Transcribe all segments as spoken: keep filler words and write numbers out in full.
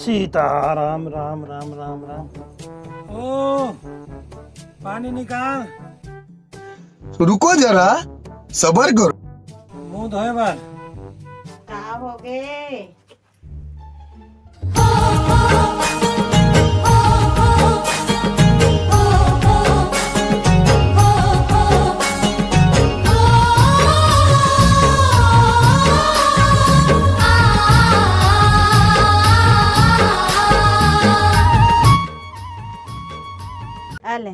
सीताराम, राम, राम, राम, राम। ओ, पानी निकाल। रुको जरा, सबर करो। मुंह धोए बर। का होगे? आ ले।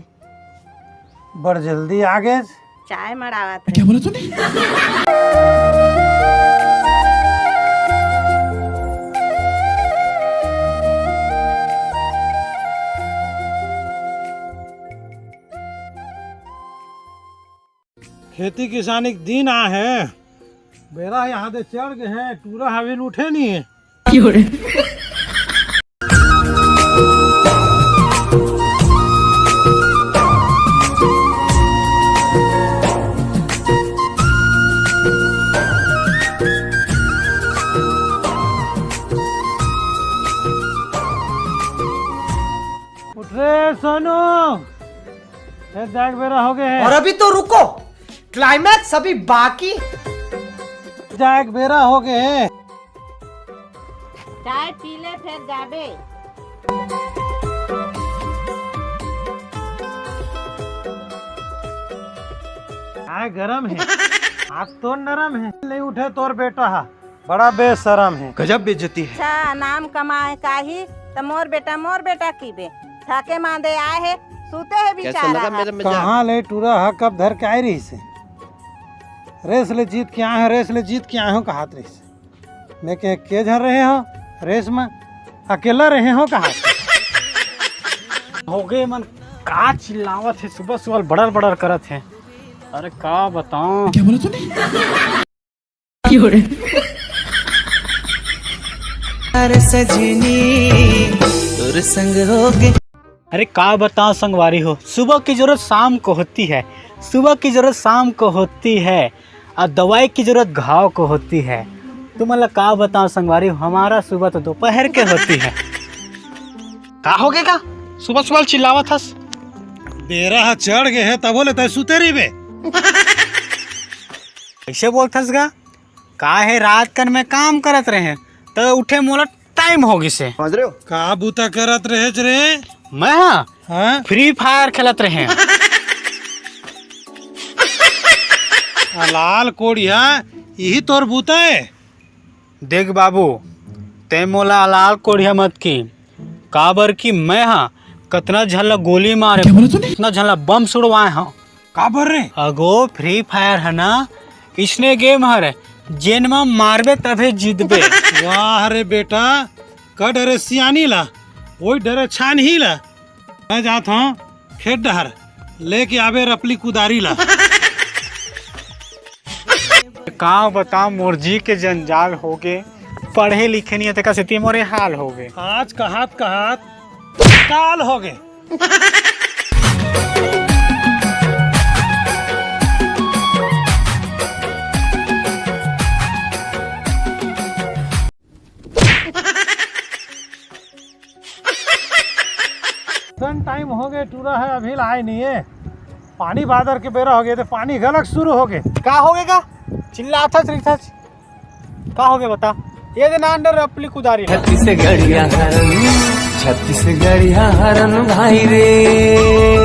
बड़ जल्दी आ गेस। चाय मड़ावत रहे। क्या बोला तूने? खेती किसानी के दिन आ हे, बेरा यहाँ दे चढ़ गए हैं, टूरा हवेल उठे नहीं है। उठ रे सोनू, फिर जाग बेरा हो गए हैं। और अभी तो रुको, क्लाइमैक्स अभी बाकी। जाग बेरा हो गए हैं। चाय पी ले, फिर जाबे। चाय गरम है, हाथ तो नरम है। नहीं उठे तोर बेटा हा, बड़ा बेशरम है। गजब बेइज्जती है। अच्छा, नाम कमाए काही त मोर बेटा, मोर बेटा की बे। थाके मांदे आए है, सूते है कैसा बेचारा लगा हा। मेरा मजाक? कहाँ ले टूरा हा, कब धर के आए रही से? रेस ले जीत के आए हैं, रेस ले जीत के आए हो, कहात रही से। मैं कहे, के झन रहे हो रेस में? अकेला रहे हो कहा? होगे मन का चिल्लावत हे, सुबह सुबह बड़र बड़र करत हे। अरे का बताऊं? क्या बोला तूने? अरे सजनी, तोर संग होगे। अरे का बताओ संगवारी हो, सुबह की जरूरत शाम को होती है, सुबह की जरूरत शाम को होती है, और दवाई की जरूरत घाव को होती है। तुमन ला का बताओ संगवारी हो, हमारा सुबह तो दोपहर के होती है। का होगे का? सुबह सुबह चिल्लावत हस। बेरा ह चढ़ गए है, तबो ले तय सुते रहिबे। कैसे बोलथस गा? का है, रात कन मैं काम करत रहे, त उठे मोला टाइम हो गिसे। समझ रहे हो? का बूता करत रहेच रे? मैं हा हाँ? फ्री फायर खेलत रहे। अलाल कोड़िया, यही तोर बूता है? देख बाबू, तै मोला अलाल कोड़िया मत की, काबर कि मैं हा कतना झन ला गोली मारे, क्या बोला तूने? कतना झन ला बम सुड़वाए हा। काबर रे? अगो, फ्री फायर है ना, इसने गेम हरे, जेन मा मारबे तभे जीतबे। वाह रे बेटा, का डरे सियानी ला, वही डरे छानही ला। मैं जात हूँ खेत डहर, लेके आबे रपली कुदारी ला। का बताओ, मोर जी के जंजाल होगे, पढ़े लिखे नहीं है, तेका सेती मोरे हाल होगे। आज कहात कहात काल होगे। सन टाइम हो गए, टूरा है अभी लाए नहीं है। पानी बादर के बेरा हो गए, तो पानी गलक शुरू हो गए। का हो गए का? चिल्लाथस रहिथस। का हो गए बता? ये दे ना अंडर अपली कुदारी। छत्तीसगढ़िया हरन, छत्तीसगढ़िया हरन भाई रे।